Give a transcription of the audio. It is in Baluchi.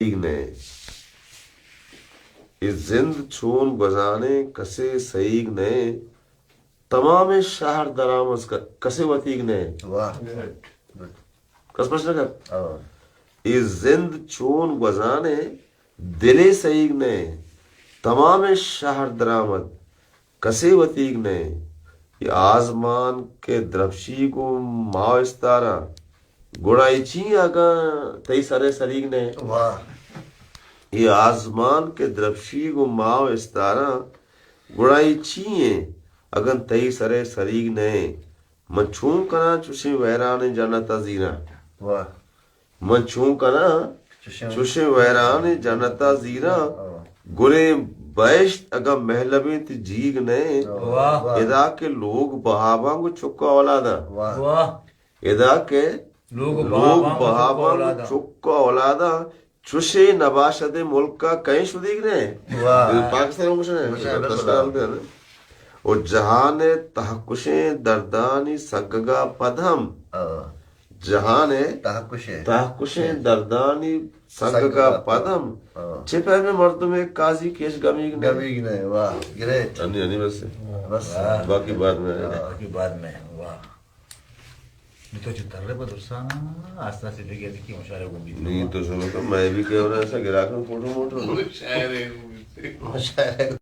سہیگ نئے۔ اے زند چون گوزانے کسے سہیگ نئے۔ تمامیں شہر درآمد ک-، کسے وتیگ نئے۔ واہ۔ کس پش نہ کپت۔ ہاں۔ اے زند چون گوزانے دلے سہیگ نئے۔ تمامیں شہر درآمد کسے وتیگ نئے۔ اے آزمان کہ درپشی گوں ماہ و استاراں، گڑا اے چی اگاں تئی سرے سریگ نئے؟ واہ۔ اے آزمان کہ درپشی گوں ماہ و استاراں، گڑا اے چی ایں اگاں تئی سرے سریگ نئے؟ من چون کناں چوشیں ویرانیں جنت ءَ زیراں؟ واہ۔ من چون کناں چوشیں چوشیں ویرانیں جنت ءَ زیراں؟ ہاں۔ گلیں بہشت اگاں مہلبیں تئی جیگ نئے۔ واہ۔ ادا کہ لوگ بہاباں گوں چک ءُ اولاداں۔ واہ۔ واہ۔ ادا کہ لوگ لوگ بہاباں گوں بہاباں گوں چک ءُ اولاداں۔ چک ءُ اولاداں۔ چوشیں نباشدیں ملک ءَ کئے شدیگ نئے؟ واہ۔ پاکستان ءَ گوشن۔ گوشن، بالکل۔ پاکستان ءَ نئے۔ و جہان ءِ تہکشیں دردانی سگگ ءَ پد ہم۔ ہاں۔ جہان ءِ تہکشیں۔ تہکشیں دردانی سگگ ءَ سگگ ءَ پد ہم۔ ہاں۔ چہ پیم ءَ مردم ءِ قاضی کیش گمیگ نئے؟ گمیگ نئے، واہ، گریٹ۔ ہنی، ہنی بس۔ بس۔ باقی بعد میں۔ ہاں۔ باقی بعد میں، واہ۔ نی تو چہ ترے پہ درساں آستے آستے بگر کہ ہوشیار گوں بیت۔ نی تو شروع کر، میں بھی کیمرہ سے گرا کر فوٹو موٹو۔ ہوشیار گوں بیت۔ ہوشیار۔